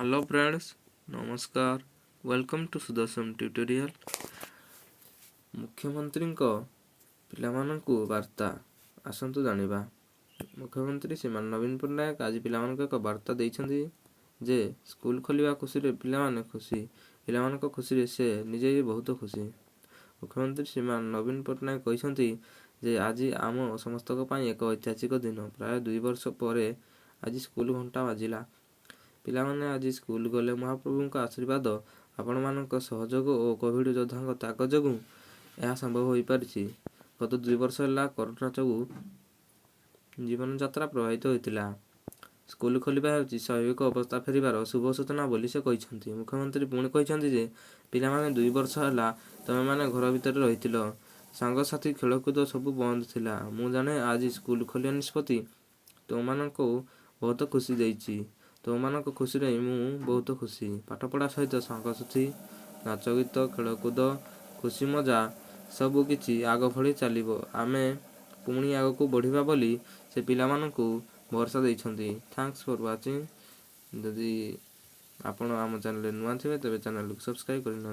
Hello friends, ନମସ୍କାର। Welcome to Sudarshan Tutorial. ମୁଖ୍ୟମନ୍ତ୍ରୀଙ୍କ ପିଲାମାନଙ୍କୁ ବାର୍ତ୍ତା, ଆସନ୍ତୁ ଜାଣିବା। ମୁଖ୍ୟମନ୍ତ୍ରୀ ଶ୍ରୀମାନ ନବୀନ ପଟ୍ଟନାୟକ ଆଜି ପିଲାମାନଙ୍କୁ ଏକ ବାର୍ତ୍ତା ଦେଇଛନ୍ତି ଯେ ସ୍କୁଲ ଖୋଲିବା ଖୁସିରେ ପିଲାମାନେ ଖୁସି। ପିଲାମାନଙ୍କ ଖୁସିରେ ସେ ନିଜେ ବି ବହୁତ ଖୁସି। ମୁଖ୍ୟମନ୍ତ୍ରୀ ଶ୍ରୀମାନ ନବୀନ ପଟ୍ଟନାୟକ କହିଛନ୍ତି ଯେ ଆଜି ଆମ ସମସ୍ତଙ୍କ ପାଇଁ ଏକ ଐତିହାସିକ ଦିନ। ପ୍ରାୟ 2 ବର୍ଷ ପରେ ଆଜି ସ୍କୁଲ ଘଣ୍ଟା ବାଜିଲା। ପିଲାମାନେ ଆଜି ସ୍କୁଲ ଗଲେ। ମହାପ୍ରଭୁଙ୍କ ଆଶୀର୍ବାଦ, ଆପଣମାନଙ୍କ ସହଯୋଗ ଓ କୋଭିଡ ଯୋଦ୍ଧାଙ୍କ ତ୍ୟାଗ ଯୋଗୁଁ ଏହା ସମ୍ଭବ ହୋଇପାରିଛି। ଗତ 2 ବର୍ଷ ହେଲା କରୋନା ଯୋଗୁଁ ଜୀବନଯାତ୍ରା ପ୍ରଭାବିତ ହୋଇଥିଲା। ସ୍କୁଲ ଖୋଲିବା ହେଉଛି ସ୍ୱାଭାବିକ ଅବସ୍ଥା ଫେରିବାର ଶୁଭ ସୂଚନା ବୋଲି ସେ କହିଛନ୍ତି। ମୁଖ୍ୟମନ୍ତ୍ରୀ ପୁଣି କହିଛନ୍ତି ଯେ ପିଲାମାନେ, 2 ବର୍ଷ ହେଲା ତୁମେମାନେ ଘର ଭିତରେ ରହିଥିଲ। ସାଙ୍ଗସାଥି, ଖେଳକୁଦ ସବୁ ବନ୍ଦ ଥିଲା। ମୁଁ ଜାଣେ, ଆଜି ସ୍କୁଲ ଖୋଲିବା ନିଷ୍ପତ୍ତି ତୁମମାନଙ୍କୁ ବହୁତ ଖୁସି ଦେଇଛି। ତୁମମାନଙ୍କ ଖୁସିରେ ମୁଁ ବହୁତ ଖୁସି। ପାଠପଢ଼ା ସହିତ ସାଙ୍ଗସାଥି, ନାଚ ଗୀତ, ଖେଳକୁଦ, ଖୁସି ମଜା ସବୁ କିଛି ଆଗ ଭଳି ଚାଲିବ। ଆମେ ପୁଣି ଆଗକୁ ବଢ଼ିବା ବୋଲି ସେ ପିଲାମାନଙ୍କୁ ଭରସା ଦେଇଛନ୍ତି। Thanks for watching. ଯଦି ଆପଣ ଆମ ଚ୍ୟାନେଲରେ ନୂଆ ଥିବେ, ତେବେ ଚ୍ୟାନେଲକୁ ସବସ୍କ୍ରାଇବ୍ କରିନିଅନ୍ତୁ।